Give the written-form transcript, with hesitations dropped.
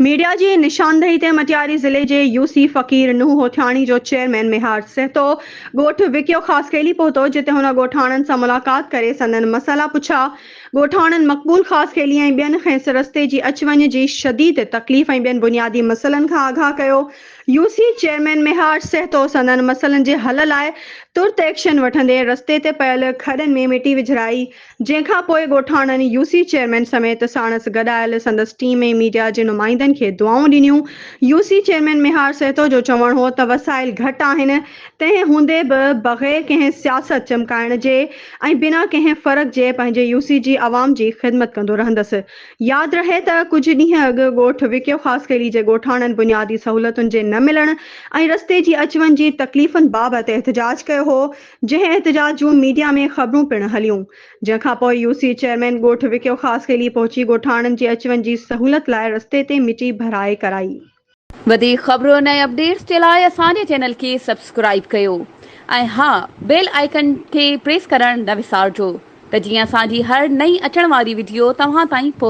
Media جي نشاندهي تي مٽياري ضلعي جي يو سي فقير نوح هوٿياڻي جو چيئرمين ميهار سهتو ڳوٺ وڪيو خاصخيلي پهتو جتي هن ڳوٺاڻن سان ملاقات ڪري سندن مسئلا پڇيا. ڳوٺاڻن مقبول خاصخيلي ۽ ٻين کيس رستي جي اچ وڃ جي شديد تڪليف ۽ ٻين بنيادي مسئلن کان آگاهه ڪيو. U C chairman Mehar Sahito سندن مسئلن جي حل لاء ترت ايڪشن وٺندي رستي تي پيل کڏن ۾ مٽي وجهرائي جنهن کان پوء ڳوٺاڻن يو سي چيئرمين سميت ساڻس گڏ آيل سندس ٽيم ۽ ميڊيا جي نمائندن کي دعائون ڏنيون. U C chairman Mehar Sahito جو چوڻ هو ته وسائل گهٽ آهن تنهن هوندي به بغير ڪنهن سياست چمڪائڻ جي ۽ بنا ڪنهن فرق جي پنهنجي يو سي جي عوام جي خدمت ڪندو رهندس. ياد رهي ته ڪجهه ڏينهن اڳ ڳوٺ وڪيو خاصخيلي جي ڳوٺاڻن بنيادي سهولتن جي نه ملڻ ۽ رستي جي اچ وڃ جي تڪليفن بابت احتجاج ڪيو هو جنهن احتجاج جون ميڊيا ۾ خبرون پڻ هليون، جنهن کان پوء يو سي چيئرمين ڳوٺ وڪيو خاصخيلي پهچي ڳوٺاڻن جي اچ وڃ جي سهولت لاء رستي تي مٽي ڀرائي ڪرائي. وڌيڪ خبرن ۽ اپڊيٽس جي لاء اسان جي چينل کي سبسڪرائيب ڪيو ۽ ها بيل آئيڪن کي پريس ڪرڻ نه وسارجو ته جيئن اسان جي هر نئين اچڻ واري وڊيو توهان تائين پهچي.